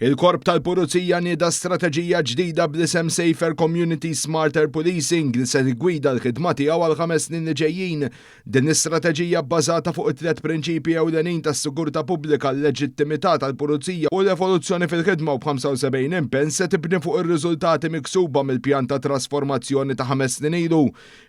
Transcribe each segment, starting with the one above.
Il-Korp tal-Pulizija nieda strateġija ġdida bl-isem Safer Community Smarter Policing li se tiggwida l-ħidma tiegħu għal 5 snin li ġejjin. Din l-istrateġija bbażata fuq it-tliet prinċipji ewlenin tas-sigurtà pubblika, l-leġittimità tal-pulizija u l-evoluzzjoni fil-ħidma u b'75 impenn se tibni fuq ir-riżultati miksuba mill-pjan ta' trasformazzjoni ta' 5 snin ilu.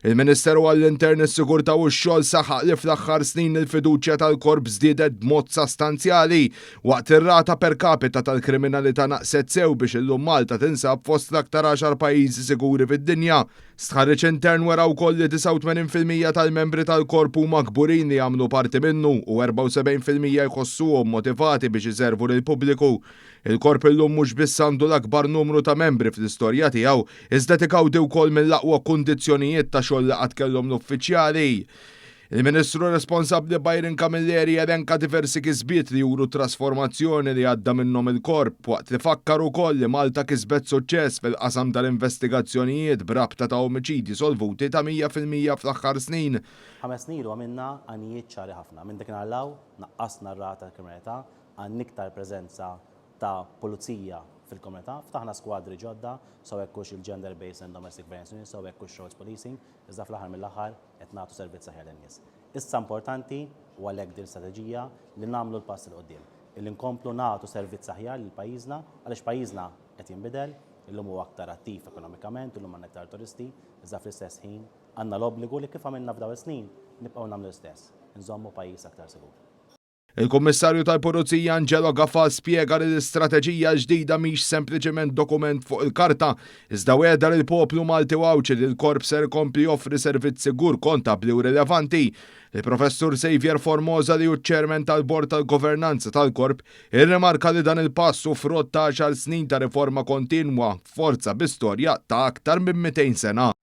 Il-Ministeru għall-Intern, is-Sigurtà u x-Xogħol saħaq li fl-aħħar snin il-fiduċja tal-korp żdiedet b'mod sostanzjali waqt ir-rata per capita tal-kriminalità naqset sew biex illum Malta tinsab fost l-aktar 10 pajjiżi siguri fid-dinja. Stħarriġ intern wera wkoll li 89% tal-membri tal-korp huma kburin li jagħmlu parti minnu u 74% jħossuhom motivati biex iservu lill-pubbliku. Il-korp illum mhux biss għandu l-akbar numru ta' membri fl-istorja tiegħu, iżda igawdi wkoll mill-aqwa kundizzjonijiet ta' xogħol li qatt kellhom l-uffiċjali. Il-Ministru responsabbli Byron Camilleri elenka diversi kisbiet li juru trasformazzjoni li għadda minnhom il-korp waqt li fakkar ukoll li Malta kisbet suċċess fil-qasam tal-investigazzjonijiet b'rabta ta' omiċidji solvuti ta' 100% fl-aħħar snin. 5 snin ilu għamilna għanijiet ċari ħafna. Minn dak 'l hawn naqqasna r-rata tal-kriminalità, għandna iktar preżenza ta' pulizija fil-komunità, ftaħna skwadri ġodda, sew hekk hux il-Gender Based and Domestic Violence Unit, sew hekk hux Roads Policing, iżda fl-aħħar mill-aħħar qed nagħtu servizz aħjar lin-nies. Issa importanti u għalhekk din strateġija li nagħmlu l-pass 'il quddiem, illi nkomplu nagħtu servizz aħjar lil pajjiżna għaliex pajjiżna qed jinbidel, illum huwa aktar attiv ekonomikament, illum għandna aktar turisti, iżda fl-istess ħin għandna l-obbligu li kif għamilna f'dawn is-snin nibqgħu nagħmlu l-istess, nżommu pajjiż aktar sigur. Il-Kummissarju tal-Pulizija Angelo Gafà spjega li l-istrateġija ġdida mhix sempliċement dokument fuq il-karta, iżda wegħda lill-poplu Malti u Għawdxi li l-korp ser ikompli joffri servizz sigur, kontabli u rilevanti. Il-Professur Xavier Formosa, li hu chairman tal-Bord tal-Governanza tal-Korp, irrimarka li dan il-pass hu frott ta' 10 snin ta' riforma kontinwa, forza bi storja ta' aktar minn 200 sena.